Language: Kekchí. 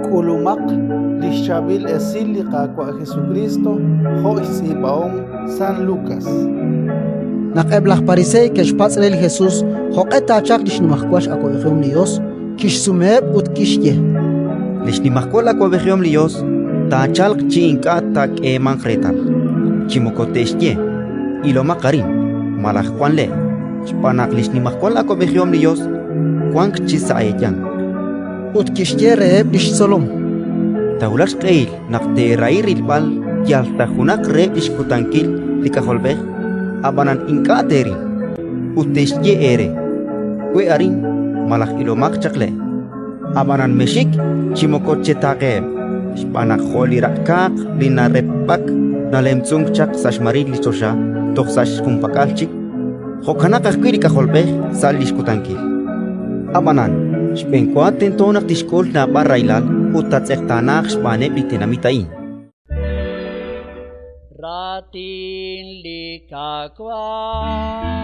K'ulumaq li xChaab'il Esil li Qaawa' Jesukriist jo' xtz'iib'ahom San Lukas. Naq eb' laj Pariseey ke'xpatz' re li Jesus jo'q'e taachalq li xnimajwal awab'ejihom li Yos, kixsumeheb' ut kixye: Li xnimajwal awab'ejihom li Yos taachalq chi ink'a' taak'eemanq reetal, chi moko te'xye: «Ilomaq arin» malaj «Wank le'», xb'aan naq li xnimajwal awab'ejihom li Yos wank chi sa' eeyanq. Ut kixye reheb' li xtzolom: Taawulaq xq'ehil naq teerahi rilb'al yal ta junaq reheb' li xkutankil li K'ajolb'ej, ab'anan ink'a' teeril. Ut te'xye eere: «We' arin» malaj: «Ilomaq chaq le'». Ab'anan mexxik chi moko chetaaqeheb'. Xb'aan naq jo' li raq'kaaq li narepb'ak nalemtz'unk chaq sa' xmaril li choxa toj sa' xjunpak'al chik, jo'kanaq ajwi' li K'ajolb'ej sa' li xkutankil. Ab'anan xb'enwa tento naq tixk'ul naab'al rahilal ut taatz'eqtaanaaq xb'aaneb' li tenamit a'in. Raatin li Qaawa'.